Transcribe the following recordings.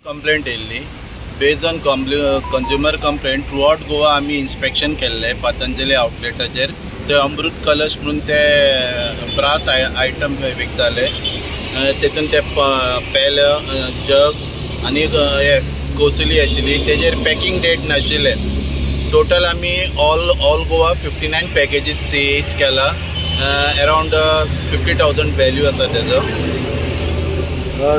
Complaint येयल्ली. Based on consumer complaint, throughout Goa आमी inspection केल्लें पतंजली आउटलेटाचेर. थंय अमृत कलश म्हणून ते ब्रास आयटम विकताले. तेतून ते पेल, जग आनी हे कोसली आशिल्ली. तेजेर पॅकिंग डेट नाशिल्लें. टोटल आमी all Goa 59 packages seize केला. अरावंड 50,000 व्हॅल्यू आसा तेजो.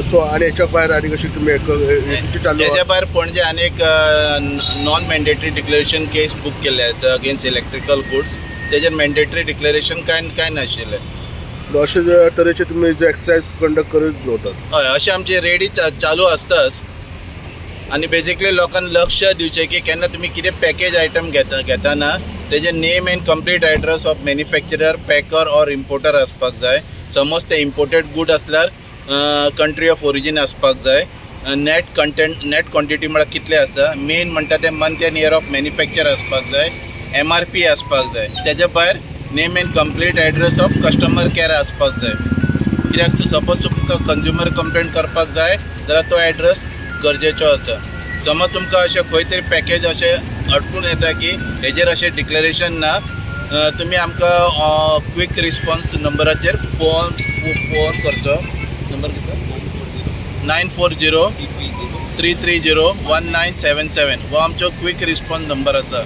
सो आनी हेच्या भायर आनी कशी तुमी तुमची चालू तेज्या भायर पणजे आनी एक non mandatory declaration case book केल्ले आसा अगेन्स्ट इलेक्ट्रिकल गुड्स. तेजेर मॅन्डेटरी डिक्लेरेशन कांय कांय नाशिल्लें. अशे तरेचे तुमी जे एक्सरसायज कंडक्ट करीत रावतात? हय, अशें आमचे रेडी चालू आसताच. आनी बेजिकली लोकांक लक्ष दिवचें की केन्ना तुमी कितें पॅकेज आयटम घेता घेताना तेजें name and complete address of manufacturer, packer or importer आसपाक जाय. समज ते इम्पोर्टेड गूड आसल्यार कंट्री ऑफ ओरिजीन आसपाक जाय. नेट कंटेंट, नेट क्वॉन्टिटी म्हळ्यार कितले आसा, मेन म्हणटा ते month and year of manufacture आसपाक जाय, एमआरपी आसपाक जाय. तेज्या भायर name and complete address of customer care आसपाक जाय, कित्याक सपोज तुमकां कंज्युमर कंप्लेंट करपाक जाय जाल्यार तो एड्रेस गरजेचो आसा. समज तुमकां अशें खंय तरी पॅकेज अशें अडकून येता की हेजेर अशें डिक्लेरेशन ना, तुमी आमकां क्वीक रिस्पॉन्स नंबराचेर फोन फोन करचो. नंबर कितलो? 940 330 1977 हो आमचो क्वीक रिस्पॉन्स नंबर आसा.